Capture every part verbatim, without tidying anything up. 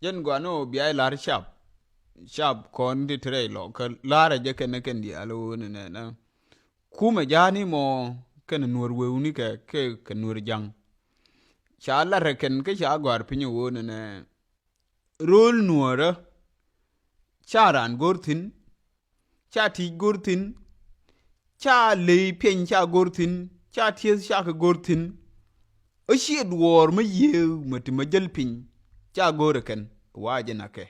Jɛn gɔaa ni ɣöö bia jɛ la̱r cap. Cap kɔn ti te rɛy lɔ kä la̱rä jɛ kɛn ni kɛn diaal ɣöö ni nɛnɛ. Kumɛ ja̱a̱ni mɔ kɛn nuɔr wewni kɛ, kɛ, kɛ nuɔr ja̱ŋ. Ca la̱rä kɛn kä ca gɔ̱a̱r piny ɣöö ni nɛ. Ro̱l nuɔrä. Ca raan go̱r thi̱n. Ca ti̱i̱c go̱r thi̱n. Ca ley piɛny ca go̱r thi̱n. Ca ti̱eth ca kɛ go̱r thi̱n. Ɛ ciɛ duɔɔr mä yiëë mä ti mä jäl piny. Ca go̱r ɛ kɛn. Wa jɛ nakɛ.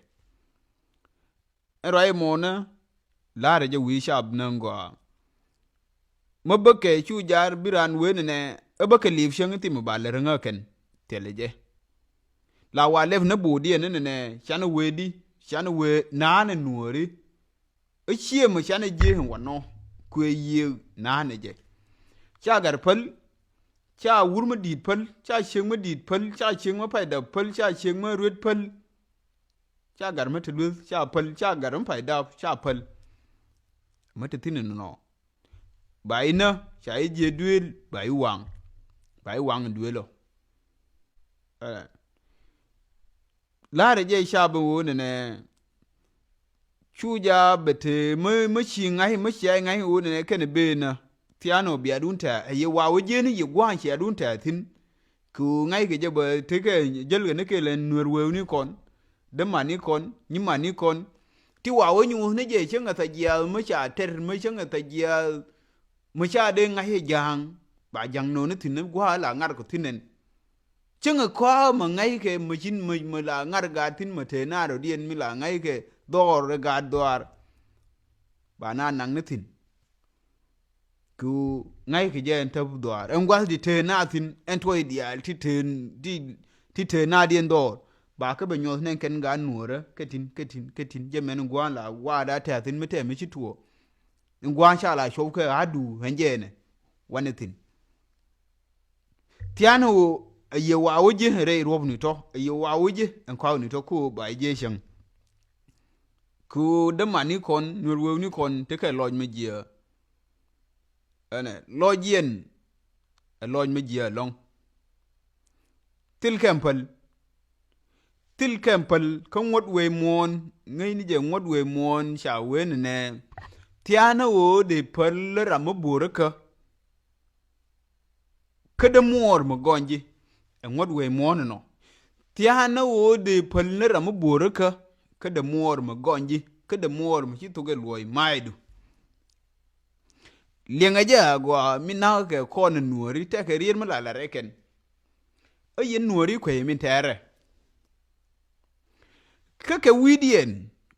Ɛn ruac mɔnä. La̱rä jɛ wi̱i̱ cap näŋ gɔaa. Mä bäkɛ cu jar bi raan wen nɛ. Ɛ bäkɛ li̱i̱p cäŋ thim ba lɛ räŋä kɛn. Thilɛ jɛ. La wa lɛp ni bo̱o̱diɛn ni nɛ canɛ wee di. Canɛ wee naanɛ nuɔ̱ɔ̱ri. Ɛ ciɛ mä canɛ jiee in wanɔ. Kuëë yiëë naanɛ jɛ. Ca gat päl. Ca wur mä di̱i̱t päl. Ca ciëŋ mä di̱i̱t päl. Ca ciëŋ mä pacda päl. Ca ciëŋ mä ruet päl. Ca gat mä te lueth ca päl, ca gat mä pay dap ca päl. Mä te thi̱n inɔ. Ba inä ca i̱ jiɛ duëël ba i̱ waŋ. Ba i̱ waŋ in duëël ɔ. Ɛ. La̱rä jɛ ca ben woo nɛnɛ. Cu ja bɛ te mä, mä ci ŋa̱c, mä ci a ŋa̱c woo nɛnɛ kɛn ben nä. Thia̱a̱n ɔ biadun tɛ̈ ɛ yɛ wa wä jiɛn yɛ gua̱a̱n ciadun tɛ̈ thi̱n. Kɛ ɣöö ŋa̱ckɛ jɛ bä tekɛ jäl kɛ ni kɛl ɛn nuɛr wewni kɔn, dämani kɔn, nyimani kɔn. Ti wa wä nyuuth ni jɛ cäŋɛ thɛ jiaath mä ca tɛr mä cäŋɛ thɛ jiaath. Mä ca dee ŋa̱ckɛ ja̱a̱ŋ ba ja̱ŋ nööni thi̱n ni gua̱a̱ la ŋa̱r kɛ thi̱n ɛn. Cäŋɛ kɔa̱a̱ mä ŋa̱ckɛ mä cin mä, mä la ŋa̱r gaat thi̱n mä tëë naar rɔ̱diɛn mi la ŋa̱ckɛ dhɔɔr ɛ gaat dhɔaar. Ba na naŋ ni thi̱n. Ku ŋa̱ckɛ jɛ ɛn täp dhɔaar ɛn gua̱th ti tëë na thi̱n ɛn tuɔy diaal ti tëë, ti, ti tëë na diɛn dhɔɔr. Ba kä bɛ nyuɔth nɛn kɛn gaat nuɔrä kä tin, kä tin, kä tin jɛ mɛn gua̱a̱n la waada tɛ̈ thi̱n mi tɛ̈ mi ci tuɔɔ. Ɛn gua̱a̱n ca la cuɔp kɛ adu ɛn jɛ ɛnɛ wanɛ thi̱n. Thia̱a̱n ɣöö a yɛ wa wä ji̱ rɛy ruɔ̱pni tɔ, a yɛ wa wä ji̱ ɛn kɔakni tɔ kä ɣöö ba ji̱ cäŋ. Ku dämani kɔn, nuɛr wewni kɔn tekɛ lɔc mi jiɛ. Ɛnɛ lɔc yɛn ɛ lɔc mi jiɛ ɛlɔ̱ŋ. Thil kɛm päl. Thil kɛm päl kä ŋuɔ̱t wee muɔ̱ɔ̱n, ŋäcni jɛ ŋuɔ̱t wee muɔ̱ɔ̱n ca wen nɛ. Thia̱a̱n ɣöö dee päl ram mi buɔ̱ɔ̱rä kä. Kä dee muɔɔr mi gɔny ji̱ ɛ ŋuɔ̱t wee muɔ̱ɔ̱n inɔ. Thia̱a̱n ni ɣöö dee päl ni ram mi buɔ̱ɔ̱rä kä. Kä dee muɔɔr mi gɔny ji̱ kä dee muɔɔr mi ci thok ɛ luɔ̱ɔ̱c ma̱a̱cdu. Liɛŋɛ jɛ a gɔaa mi na̱k kɛ kɔn ɛ nuɔ̱ɔ̱ri tɛkɛ riet mi la la rɛkɛn. Ɛ yɛn nuɔ̱ɔ̱ri kuecɛ min tɛɛrɛ. Kä kɛ wi̱i̱diɛn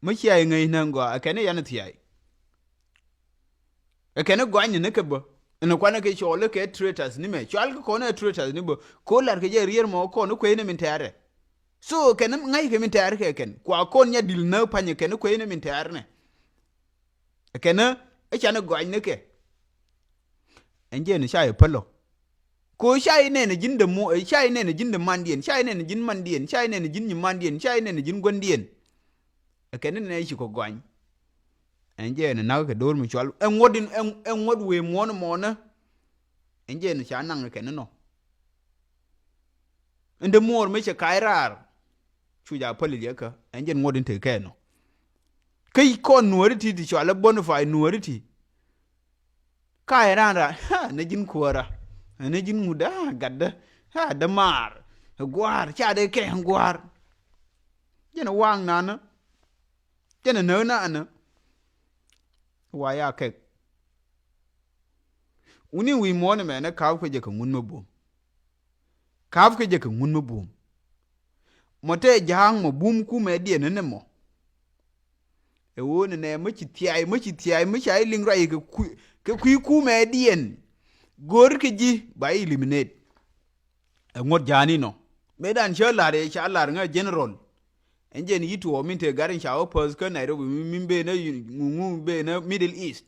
mi cia i̱ ŋäc näŋ gɔaa ɛ kɛn i̱ yan thia̱a̱c. Ɛ kɛn i̱ gɔany ni kɛ bä ɛn kuanɛ kɛ cɔɔl i̱ kɛ traitors ni mɛ cual kɛ kɔn ɛ traitors ni bä. Ko̱ lar kɛ jɛ rier mɔ kɔn i̱ kuec ni min tɛɛrɛ. So kɛn i̱ ŋäc kɛ min tɛɛr kɛ kɛn kua kɔn nya dil näk pany ɛ kɛn i̱ kuec ni min tɛɛr nɛ. Ɛ kɛn i̱ canɛ gɔany ni kɛ. Ɛn jɛn ca yɛ päl ɔ. Ko ca yɛ nɛn ji̱n dämuɔɔr, ca yɛ nɛn ji̱n dämandiɛn, ca yɛ nɛn ji̱n mandiɛn, ca yɛ nɛn ji̱n nyimandiɛn, ca yɛ nɛn ji̱n guändiɛn. Ɛ kɛn ni nɛ ci kɔ gɔany. Ɛn jɛ ɛn nak kɛ do̱r mi cual ɛn ŋuɔ̱t in ɛn ŋuɔ̱t wee muɔ̱ɔ̱n mɔɔnä. Ɛn jɛ ɛn ca naŋ kɛn ni nɔ. Ɛn dämuɔɔr mi cɛ ka̱a̱c raar. Cu ja päl iliekä ɛn jɛ ɛn ŋuɔ̱t in tekɛ nɔ. Kä kɔn nuɔ̱ɔ̱ri ti ti cual ɛ bonify nuɔ̱ɔ̱ri ti. Ka ɛ ran ran, ha, ni ji̱n kuäärä. Ni ji̱n ŋut, ha, gatdä. Ha, dämaar. Gua̱a̱r, ca dee kɛ gua̱a̱r. Jɛn ɛ waŋ nanä. Jɛn ɛ näk nanä. Wa ya kɛk. Wuni wi̱i̱ muɔ̱ɔ̱n ɛmɛ ni ka̱p kɛ jɛ kɛ ŋun mi buɔ̱m. Ka̱p kɛ jɛ kɛ ŋun mi buɔ̱m. Mɔ tɛ ja̱a̱ŋ mɔ bum kumɛ diɛn ni mɔ. Ɛ ɣöö nɛ nɛ mi ci thia̱a̱y, mi ci thia̱a̱y, mi ca i̱ liŋ ruac kɛ kui̱, kɛ kui̱ kumɛ diɛn. Go̱o̱r kɛ ji̱ ba i̱ eliminate. Ɛ ŋuɔ̱t ja̱a̱ni nɔ. Mëë dan cä la̱r ɛ ca la̱r ŋä general. Ɛn jɛn yi̱ tuɔɔk min te gat in ca wä Perth kä Nairobi, min, min ben ŋuŋu ben Middle East.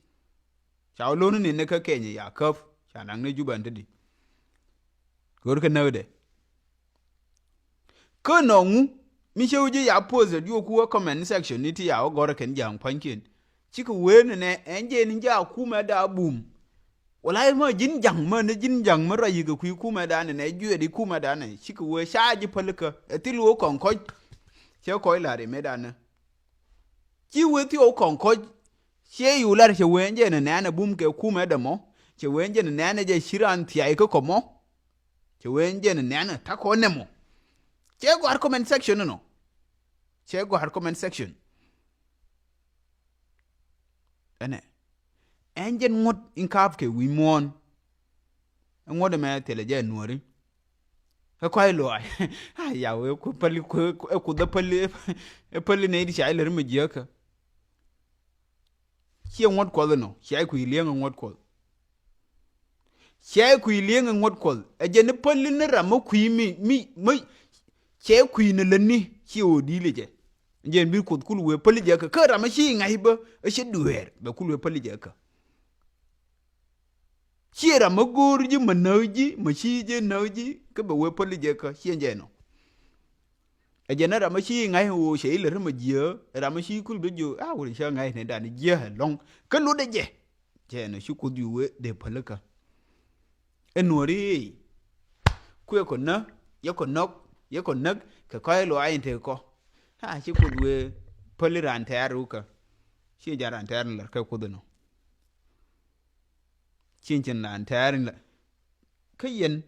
Ca wä lo̱n ni ni kä Kenya ya käp ca naŋ ni Juba ni te di. Go̱o̱r kɛ näkdɛ. Kä nɔŋu mi cɛ wä ji̱ ya post rɛ diɔ̱ɔ̱k ku wä comment section ni ti ya wä gɔ̱rä kɛn ja̱a̱ŋ pua̱nykiɛn. Cikɛ wee ni nɛ ɛn jɛ ni ja̱a̱ kumɛ da̱a̱ bum. Wala i̱ mä ji̱n ja̱ŋ mä ni ji̱n ja̱ŋ mä ruac yikɛ kui̱ kumɛ da̱a̱ ni nɛ juɛɛt i̱ kumɛ da̱a̱ ni cikɛ wee ca ji̱ pälikä ɛ thil wä kɔŋ kɔc. Cɛ kɔc lar imetdan ni. Ci wee thiɔw kɔŋ kɔc. Ciɛ yu lar cɛ wee jɛ ni nɛɛnɛ bum kɛ kumɛ dɛ mɔ. Cɛ wee jɛ ni nɛɛnɛ jɛ ci raan thiay kä kɔ mɔ. Cɛ wee jɛ ni nɛɛnɛ takɔ nɛ mɔ. Cɛ gɔ̱a̱r comment section nɔ. Cɛ gɔ̱a̱r comment section. Ɛnɛ. Ɛn jɛn ŋuɔ̱t in ka̱a̱p kɛ wi̱i̱ muɔ̱ɔ̱n. Ɛ ŋuɔ̱t ɛmɛ thilɛ jɛ nuɔ̱ɔ̱ri. Ɛ kɔc luaac. Ay, yaw, ɛ ku päli, ku, ɛ ku dhä päli, ɛ päli nɛy di ca ilɛ ri mi jiäkä. Ciɛ ŋuɔ̱t kuɔth inɔ, cia i̱ kui̱ li̱eŋ ɛ ŋuɔ̱t kuɔth. Cia i̱ kui̱ li̱eŋ ɛ ŋuɔ̱t kuɔth. Ɛ jɛn i̱ päli ni ram mi kui̱ mi, mi, mi, cia i̱ kui̱ ni lätni, ciɛ ɣöö di̱i̱l ɛ jɛ. Jɛn bi kuoth kul wee päli jɛ kä, kä ram mi ci ŋa̱c bä, ɛ ci dueer, bɛ kul wee päli jɛ kä. Ciɛ ram mi go̱o̱r ji̱, mi näk ji̱, mi ci jɛ näk ji̱, kä bɛ wee päli jɛ kä, ciɛ jɛ nɔ. Ɛ jɛn ɛ ram mi ci ŋa̱c ɣöö cɛ ilɛ ri mi jiääk, ɛ ram mi ci kul bi jiök, a wut cä ŋa̱c ni dan jiääk ɛlɔ̱ŋ. Kä lotdɛ jɛ. Cɛ nɔ ci kuoth yu wee dee pälikä. Ɛ nuɔ̱ɔ̱ri i̱. Kuɛ kɔ näk, yɛ kɔ nɔk, yɛ kɔ näk, kɛ kɔc luaac in tekɔ. A ci kuoth wee päli raan tɛ̈r rukä. Ci ja̱ raan tɛ̈r in lär kɛ kuoth inɔ. Ci cin raan tɛ̈r in lär. Kä yɛn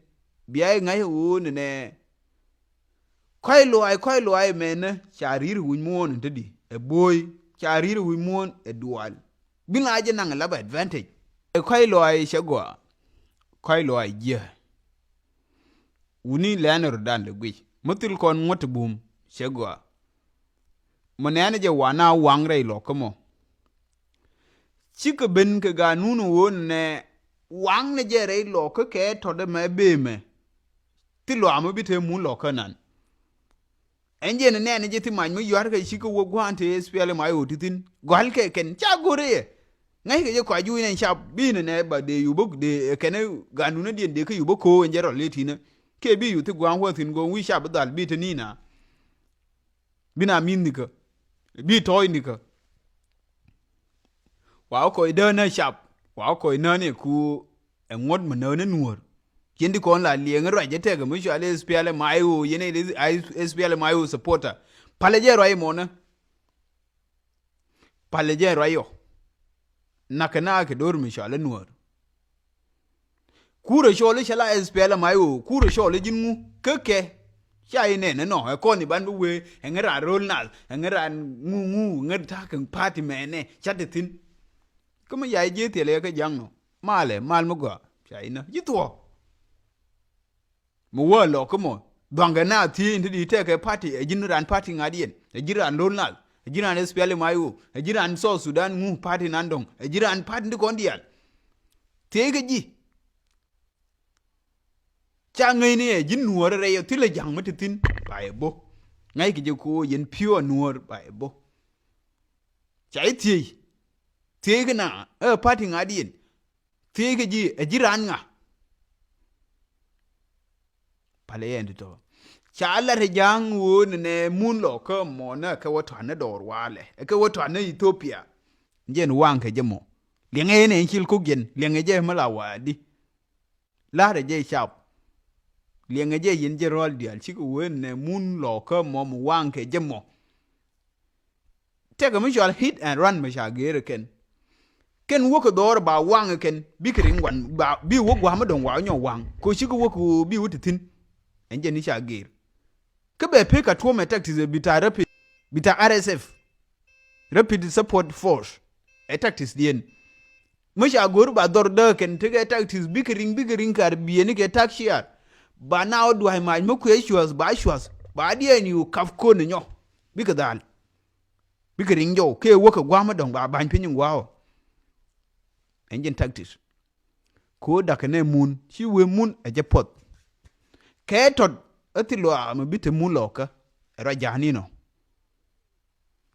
bia i̱ ŋa̱c ɣöö nɛnɛ. Kɔc luaac, kɔc luaac mɛnä ca ri̱i̱r wi̱c muɔ̱ɔ̱n in te di ɛ bo̱o̱c, ca ri̱i̱r wi̱c muɔ̱ɔ̱n ɛ dual. Bi la jɛ naŋ ɛ lap advantage. Ɛ kɔc luaac cɛ gɔaa. Kɔc luaac jiääk. Wuni lɛ̈ɛ̈n rɔ̱dan lɛ guic. Mi thil kɔn ŋuɔ̱t ti bum cɛ gɔaa. Mi nɛɛnɛ jɛ wan a waŋ rɛy lɔk kä mɔ. Cikɛ ben kɛ ganun ɣöö nɛ waŋ ni jɛ rɛy lɔk kä kɛ tɔt ɛmɛ bee mɛ. Thil luaam mi bi te mun lɔk kä nan. Ɛn jɛn nɛɛn jɛ thi mac mi yua̱rkɛ cikɛ wä gua̱a̱n te S P L M I O ti thi̱n. Gɔ̱a̱lkɛ kɛn ca go̱rɛ yɛ. Ŋäckɛ jɛ kɔc juuc nɛn cap bi nɛ nɛ ba dee yupä dee kɛn ganun diɛn dee kä yupä ko̱o̱k ɛn jɛ rɔl i̱ ti̱nä. Kiɛ bi yup thi gua̱a̱n wä thi̱n go̱o̱ŋ wi̱i̱ cap bi dhal bi te ni̱n a. Bi na mi̱th nikä. Bi tɔ̱ɔ̱c nikä. Wa kɔc däänä cap. Wa kɔc nääni ku ɛ ŋuɔ̱t mi nääni nuɔ̱ɔ̱r. Cien ti kɔn la liɛŋ ruac jɛ tɛk mi cual S P L M I O, yɛn ɛ S P L M I O supporter. Palɛ jɛ ruac imɔnä. Palɛ jɛ ruac yɔ. Nakɛ na kɛ do̱r mi cual i̱ nuɔ̱ɔ̱r. Kurɛ cɔl i̱ cɛ la S P L M I O, kurɛ cɔl i̱ ji̱n ŋu kä kɛ. Ca i̱ nɛn inɔ ɛ kɔn i̱ ban bi wee ɛŋɛ raan ro̱l nath ɛŋɛ raan ŋu ŋu ɛŋɛ ta̱a̱ kɛ party mɛnɛ ca te thi̱n. Kä mi yac ji̱ thiɛl ɛ kɛ ja̱ŋ nɔ malɛ mal mi gɔaa ca i̱ nä ji̱ thuɔ̱ɔ̱. Mi wä lɔk kä mɔ dhua̱ŋkɛ na thiec in te di tɛkɛ party ɛ ji̱n raan party ŋa̱diɛn ɛ ji̱n raan ro̱l nath ɛ ji̱n raan S P L M I O ɛ ji̱n raan South Sudan ŋu party nan dɔ̱ŋ ɛ ji̱n raan party ti kɔn diaal. Thiec kä ji̱. Ca ŋäcni ɛ ji̱n nuɔ̱ɔ̱r rɛy ɔ thilɛ ja̱ŋ mi te thi̱n ba ɛ bo̱. Ŋäc kɛ jɛ ko̱o̱ yɛn pi̱o̱ a nuɔ̱ɔ̱r ba ɛ bo̱. Ca i̱ thiec. Thiec kä na ɛ party ŋa̱diɛn. Thiec kä ji̱ ɛ ji̱ raan ŋa. Palɛ yɛn ti tɔ. Ca lat ɛ ja̱a̱ŋ ɣöö nɛnɛ mun lɔ kä mɔnä kɛ wä tɔ̱a̱n ni dɔɔr walɛ kɛ wä tɔ̱a̱n ni Ethiopia. Jɛn waŋ kɛ jɛ mɔ. Liɛŋɛ yɛn ɛn cil kok yɛn liɛŋɛ jɛ mi la wa̱a̱di. La̱rɛ jɛ cap. Liɛŋɛ jɛ yɛn jɛ rɔ̱l diaal cikɛ wen nɛ mun lɔ kä mɔ mi waŋ kɛ jɛ mɔ. Tɛkɛ mi cual hit and run mi ca geer kɛn. Kɛn wäkɛ dhɔr ba waŋ kɛn bikɛ riŋ wan ba bi wä gua̱a̱m mi dɔ̱ŋ wa nyɔ waŋ ko cikɛ wäkɛ bi wä ti thi̱n. Ɛn jɛ ni ca geer. Kä bɛ pek a tuɔmɛ tactics bi ta rapid bi ta R S F. Rapid Support Force. Ɛ tactics diɛn. Mi ca go̱r ba dhɔr dääk kɛn tekɛ tactics bikɛ riŋ bikɛ riŋ kar biɛni kɛ tak ciar. Ba na ɔ dua̱c mac mi kuɛ cua̱th ba cua̱th ba diɛn yu kap kon nyɔ. Bikɛ dhal. Bikɛ riŋ jɔw kɛ wäkɛ gua̱a̱m mi dɔ̱ŋ ba ba̱ny piny in gua̱a̱ ɔ. Ɛn jɛn tactics. Ko̱o̱r da̱kɛ nɛ mun ci wee mun ɛ jɛ puɔth. Kɛ tɔt ɛ thil luaak mi bi te mun lɔɔkä ɛ rɔ ja̱a̱n inɔ.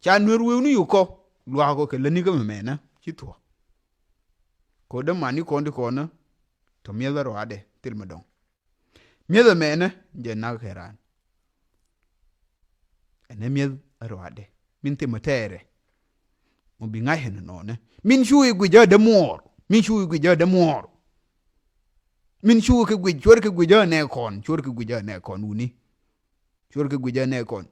Ca nuer wee ni yuk kɔ luaak kɔ kɛ lätni kä mɛmɛnä ci thuɔ̱k. Ko̱o̱r dämani kɔn ti kɔnä tɔ miɛth ɛ rɔadɛ thil mi dɔ̱ŋ. Mi̱eth ɛmɛnɛ jɛ nak kɛ raan. Ɛnɛ mi̱eth ɛ ruaadɛ min thimɛ tɛɛrɛ. Mɔ bi ŋa̱c ɛn nɔnɛ min cu i̱ guic ɛ dämuɔɔr min cu i̱ guic ɛ dämuɔɔr. Min cu kɛ guic cuɔr kɛ guic ɛ nɛ kɔn cuɔr kɛ guic ɛ nɛ kɔn wuni. Cuɔr kɛ guic ɛ nɛ kɔn.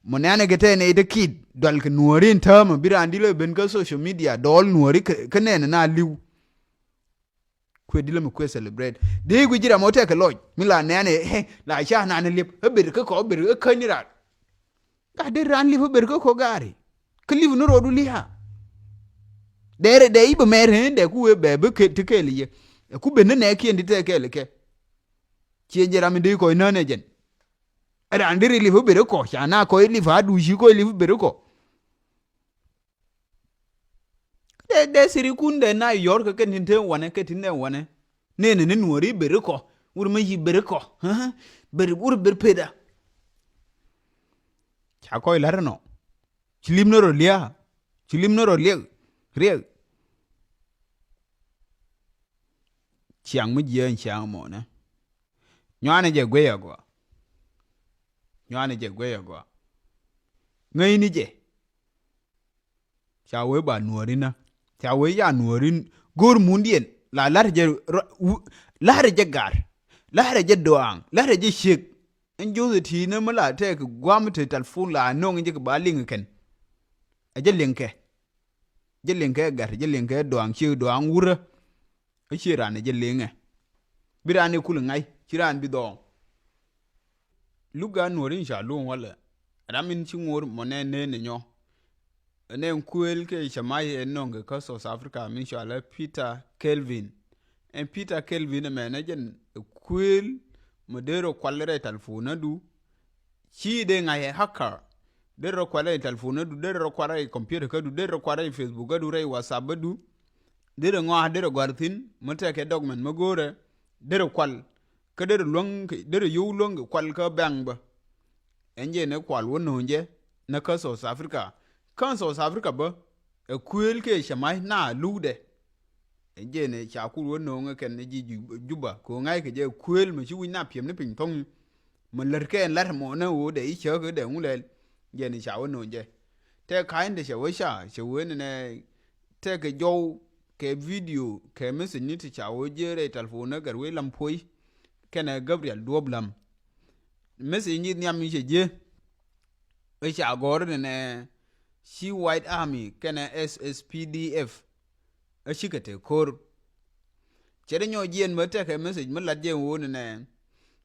Mɔ nɛnɛ kɛ tɛ nɛy te kit dual kɛ nuɔ̱ɔ̱ri in täämɛ bi raan di lɛ ben kä social media dɔɔl nuɔ̱ɔ̱ri kä nɛnɛ na li̱w. Kuɛ di lɛ mi kuɛ celebrate dee guic ji̱ ram ɔ tɛkɛ lɔc mi la nɛnɛ ɛ la ca nan liep ɛ ber kä kɔ ber ɛ käny ni ran. Ka dee raan liep ɛ ber kä kɔ gaari kä liep ni rɔɔdu liaa. Dee rɛ dee i̱ bɛ mɛr ɛ dee ku wee bɛ bi kɛ ti kɛɛl yɛ ɛ ku ben ni nɛ kiɛn di tɛ kɛɛl kɛ. Ciɛ ji̱ ram in dee kɔc nään ɛ jɛn. Ɛ raan deri liep ɛ ber kä kɔ ca na kɔc liep a duuci kɔc liep ɛ ber kä kɔ. Dee dee siri kun dee na yɔr kɛ kɛ tin te wanɛ kɛ tin dee wanɛ. Nene ni nuɔri ber kä kɔ wur mi yi ber kä kɔ. Ber wur ber peda. Ca kɔc lar nɔ. Ci lim ni rɔ liaa. Ci lim ni rɔ liek riek. Ciaŋ mi jiɛ ciaŋ mɔnɛ. Nyuanɛ jɛ guey agua. Nyuanɛ jɛ guey agua. Ŋäcni jɛ. Ca wee ba nuɔri na ca wee ya nuɔri. Go̱o̱r mundiɛn la lar jɛ lar jɛ gar lar jɛ doaŋ lar jɛ ciek. Ɛn joth ɛ ti̱i̱ ni mi la tɛk guam te talpun la no̱o̱ŋ jɛ kɛ ba liŋ kɛn. Ɛ jɛ liŋ kɛ. Jɛ liŋ kɛ gat jɛ liŋ kɛ doaŋ ciek doaŋ wurä. Kä ci raan ɛ jɛ liŋɛ. Bi raan ɛ kul ŋa̱c ci raan bi dhɔɔŋ. Luk a nuɔ̱ɔ̱r in ca luŋ walɛ. Ram in ci ŋo̱o̱r mɔ nɛ neen ɛ nyɔ. Ɛn ɛn kuëël kɛ cɛ mac ɛ nɔŋ kɛ kä South Africa min cɔal ɛ Peter Kelvin. Ɛn Peter Kelvin ɛmɛn ɛ jɛn ɛ kuëël mɔ dee rɔ kual rɛy talpon adu. Ci dee ŋa̱c ɛ hacker. Dee rɔ kual rɛy talpon adu dee rɔ kual rɛy computer kädu dee rɔ kual rɛy Facebook kädu rɛy WhatsApp bädu. Derɛ ŋɔak derɛ gɔ̱a̱r thi̱n mi tɛkɛ document mi go̱o̱rɛ derɛ kual. Kä derɛ luäŋ derɛ yio̱w luäŋ kɛ kual kä bank bä. Ɛn jɛ ni kual wä no̱o̱ŋ jɛ ni kä South Africa. Kä South Africa bä ɛ kuëël kɛ cɛ mac na lukdɛ. Ɛn jɛ ni ca kul wä no̱o̱ŋ kɛn ni ji̱ Juba kɛ ɣöö ŋa̱c kɛ jɛ kuëël mi ci wi̱c na piɛm ni piny thɔ̱ŋ. Mi lät kɛ ɛn la̱t mɔ ni ɣöö dɛ i̱ cäk dɛ ŋu lɛl. Jɛ ni ca wä no̱o̱ŋ jɛ tɛ ka̱ny dɛ cɛ wä ca cɛ wee ni nɛ. Tɛkɛ jɔw kɛ video kɛ message ni ti ca wä jiɛ rɛy talpon ni gɛr wee lam puɔy. Kɛnɛ Gabriel Duɔp Lam message ni nhiam ni cɛ jiɛ. Ɛ ca gɔ̱r ni nɛ ci White Army kɛnɛ S S P D F. Ɛ cikɛ te ko̱r. Cɛ ri nyɔ jiɛn mɛ tɛkɛ message mi lat jɛ wä ni nɛ.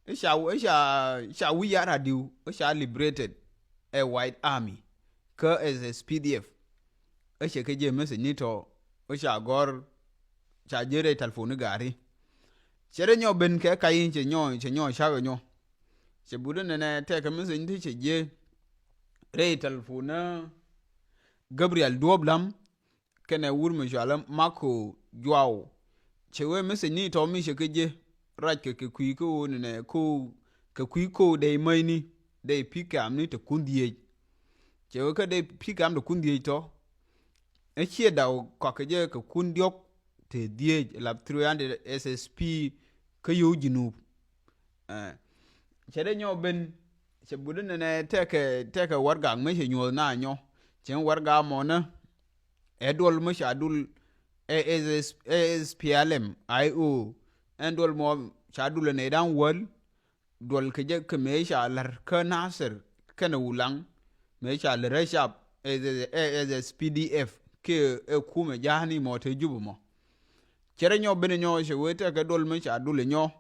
Ɛ ca ɛ ca ca wi̱c ya radio ɛ ca liberated. Ɛ White Army kä S S P D F. Ɛ cɛ kɛ jɛ message ni tɔ ɛ ca gɔr ca jɛ rɛy talpon ni gari. Cɛ rɛ nyɔ ben kɛ kayin cɛ nyɔ cɛ nyɔ cakɛ nyɔ. Cɛ but nɛ nɛ tɛkɛ message ni ti cɛ jɛ rɛy talpon ni Gabriel Duɔp Lam kɛnɛ wur mi cualä Mako Juaw. Cɛ wee message ni tɔ mi cɛ kɛ jɛ rac kɛ kɛ kui̱ kä wä ni nɛ ko̱ kɛ kui̱ ko̱ dɛy mäcni dɛy pi̱ kɛ̈m ni te kun dhieec. Cɛ wee kä dee pi̱ kam de kun dhieec tɔ. Ɛ ciɛ daw kɔakɛ jɛ kɛ kun diɔk te dhieec lap three hundred S S P kä yo̱w Junub. Cɛ dee nyɔ ben cɛ but nɛnɛ tɛkɛ tɛkɛ wargak mi cɛ nyuɔth na nyɔ. Cɛ wargak mɔnä ɛ duɔl mi ca dul ɛ S P L M I O. Ɛn duɔl mɔ ca dul ɛ nɛy da̱ŋ wäl. Duɔl kɛ jɛ kɛ mëë ca la̱r kä Nasir kɛnɛ Wulaŋ mëë ca la̱r ɛ cap ɛ S P D F kɛ ɛ kumɛ ja̱a̱ni mɔ te Jubɛ mɔ. Cɛ rɛ nyɔ ben nyɔ cɛ wee tɛkɛ duɔl mëë ca dul nyɔ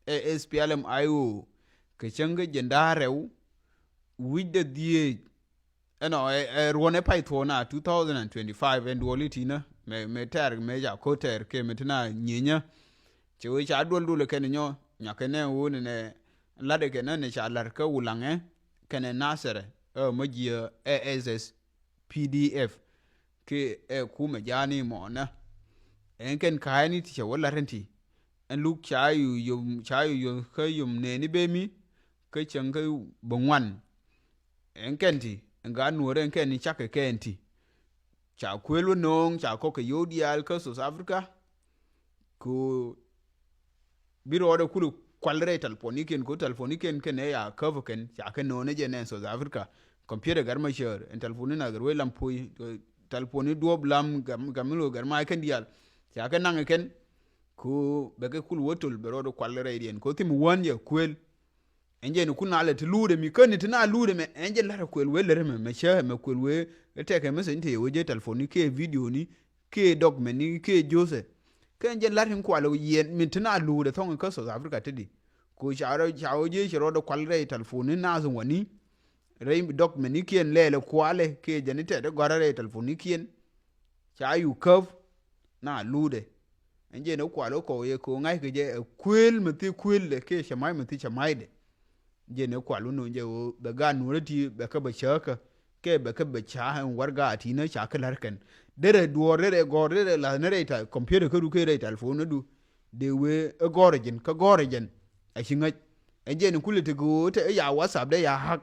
ɛ S P L M I O kɛ cäŋ kä jiɛn da̱a̱ rɛw wi̱cdɛ dhieec. Ɛnɔ ɛ ruɔn ɛ pay thuɔɔna two thousand and twenty five ɛn duɔli tinä mɛ mɛ tɛr mɛ ca ko̱ tɛr kɛ mɛ tina nyinyä. Cɛ wee ca duɔl dulɛ kɛn nyɔ nyakɛ nɛ wuni nɛ latdɛ kɛn nɛ ca lar kä Wulaŋɛ kɛnɛ Nasɛrɛ ɛ mɔ jiɛ ɛ S S P D F. Kɛ ɛ kumɛ ja̱a̱ni mɔnä. Ɛn kɛn ka̱a̱ni ti cɛ wä lar ɛn ti ɛn luk ca yu yom ca yu yom kä yom nɛni bemi kä cäŋ kä bä ŋuan. Ɛn kɛn ti ɛn gaat nuɔ̱ɔ̱rɛ ɛn kɛn ni cakɛ kɛn ti. Ca kuël wä no̱o̱ŋ ca kɔk kɛ yo̱o̱ diaal kä South Africa. Ku bi rɔɔdɛ kul kual rɛy talponikiɛn ku talponikiɛn kɛn ɛ ya käp kɛn ca kɛ no̱o̱n ɛ jɛ nɛn South Africa. Computer gɛr ma cäär ɛn talponi na gɛr wee lam puɔy. Talponi duɔ̱ɔ̱p lam gɛr milo gɛr ma kɛn diaal ca kɛ naŋ kɛn. Ku bɛ kɛ kul wä tol bɛ rɔɔdɛ kual rɛy diɛn ku thim wän yɛ kuël. Ɛn jɛn kul na lɛ ti luudɛ mi käni ti na luudɛ mɛ, ɛn jɛn la̱rɛ kuël wee lɛrɛ mɛ, mɛ cä mɛ kuël wee. Tɛkɛ message ni te yɛ wee jɛ telephone ni kiɛ video ni kiɛ document ni kiɛ josɛ. Kɛ ɛn jɛn la̱r in kual yiɛn mi ti na luudɛ thɔŋ kä South Africa ti di. Ko ca rɔ ca wee jɛ cɛ rɔ dɔ kual rɛy telephone ni na thɔŋ wani. Rɛy document ni kiɛn lɛɛlɛ kualɛ kiɛ jɛn ni tɛt gɔrɛ rɛy telephone ni kiɛn. Ca yu käp na luudɛ. Ɛn jɛn ɛ kual ɛ kɔk yɛ kɛ ɣöö ŋa̱ckɛ jɛ ɛ kuël mi thi kuël dɛ kiɛ cɛ ma̱c mi thi cɛ ma̱cdɛ. Jɛn ɛ kual wä no̱o̱ŋ jɛ ɣöö bɛ gaat nuɔ̱ɔ̱rä ti bɛ kä bɛ cääkä kɛ bɛ kä bɛ ca ɛn warɛga ti nä ca kä la̱r kɛn. Derɛ duɔ̱ɔ̱r derɛ gɔ̱r derɛ la̱th ni rɛy ta computer kä du kɛ rɛy telephone du. Dee wee ɛ gɔ̱r ɛ jɛn kä gɔ̱r ɛ jɛn a ci ŋäc. Ɛn jɛn kulɛ ti kɛ ɣöö te ɛ ya WhatsApp dee ya hack.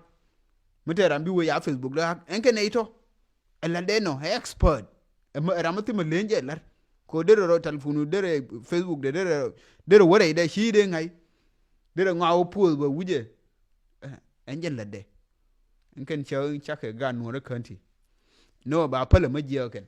Mi te ram bi wee ya Facebook dee hack ɛn kɛ nɛy tɔ̱. Ɛ la̱t dee nɔ ɛ expert. Ɛ ram mi thim ɛ len jɛ la̱r. Ko derɛ rɔ telephone derɛ Facebook de derɛ derɛ wä rɛy dɛ ci dee ŋa̱c. Derɛ ŋɔak wä post bɛ wi̱cɛ. Ɛn jɛ la̱t dɛ. Ɛn kɛn cä cakɛ gaat nuɔ̱ɔ̱rä kään ti. Nɔ ba päl ɛmɛ jiɛɛk kɛn.